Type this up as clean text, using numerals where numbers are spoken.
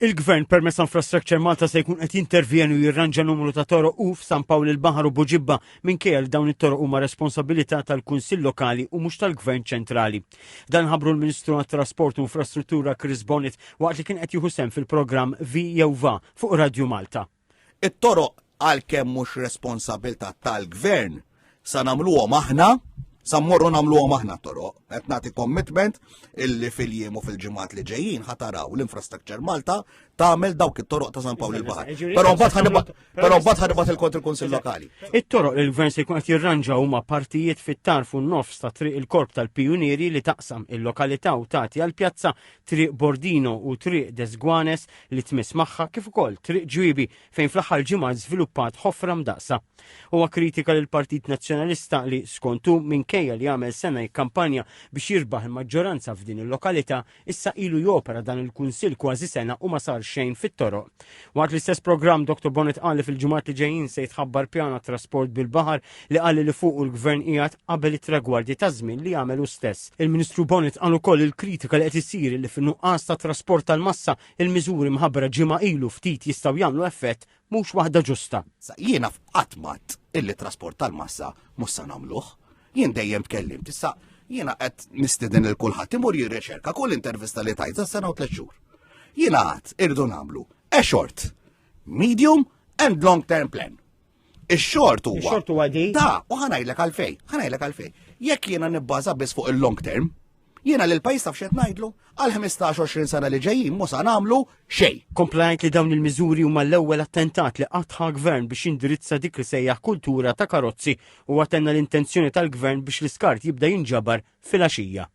Il-Gvern permezz ta' Infrastructure Malta se jkun qed jintervjeni u jirranġa numru ta' toroq u f'San Pawl il-Baħar u Buġibba minkejja li dawn it-toroq huma responsabilità tal-Kunsill Lokali u mhux tal-Gvern Ċentrali. Dan ħabbru l-Ministru għat-Trasport u Infrastruttura Chris Bonnet waqt li kien qed jieħu sehem fil-programm Vi jew Va fuq Radju Malta. It-toroq għalkemm mhux responsabilità tal-Gvern sa nagħmluhom aħna, sa mmorru nagħmluhom aħna toroq. Qed nagħti commitment illi fil-jiem u fil-ġimgħat li ġejjin ħa taraw l-Infrastructure Malta tagħmel dawk it-toroq ta' San Pawl il-Baħar. Però mbagħad ħanibgħat però mbagħad ħanibgħat il-kont il-Kunsill Lokali. It-toroq li l-Gvern se jkun qed jirranġa huma partijiet fit-tarf u n-nofs ta' Triq il-Korp tal-Pijunieri li taqsam il-lokalità u tagħti għall-pjazza, Triq Bordino u Triq Desguanes li tmiss magħha kif ukoll Triq Ġwiebi fejn fl-aħħar ġimgħat żviluppat ħofra mdaqqsa. Huwa kritika lill-Partit Nazzjonalista li, skont hu, minkejja li għamel sena jikkampanja biex jirbaħ il-maġġoranza f'din il-lokalità, issa ilu jopera dan il-Kunsill kważi sena u ma sar xejn fit-toroq. Waqt l-istess programm, Dr Bonett qal li fil-ġimgħat li ġejjin se jitħabbar pjan għat-trasport bil-baħar li qal li fuqu l-Gvern qiegħed qabel it-tragwardi ta' żmien li għamel hu stess. Il-Ministru Bonett qal ukoll il-kritika li qed issir li fin-nuqqas ta' trasport tal-massa Il-miżuri mħabbra ġimgħa ilu ftit jistgħu jagħmlu effett mhux waħda ġusta. Sa jiena qatt m'għedt illi trasport tal-massa mhux sa nagħmluh. Jien dejjem tkellimt. Issa jiena qed nistieden lil kulħadd imur jirriċerka kull intervista li tajt sa sena u tliet xhur. Jiena għad irdu nagħmlu a short, medium and long term plan. Ix-short huwa. Ix-short huwa di. Ta, u ħanajlek għalfej, ħanajlek għalfej. Jekk jiena nibbaża biss fuq il-long term, jiena lil pajjiż taf x'qed ngħidlu, għal 15-20 sena li ġejjin mhu sa nagħmlu xejn. Kompla jgħid li dawn il-miżuri huma l-ewwel attentat li qatt ħa gvern biex jindirizza dik li sejjaħ kultura ta' karozzi u tenna l-intenzjoni tal-gvern biex l-iskart jibda jinġabar filgħaxija.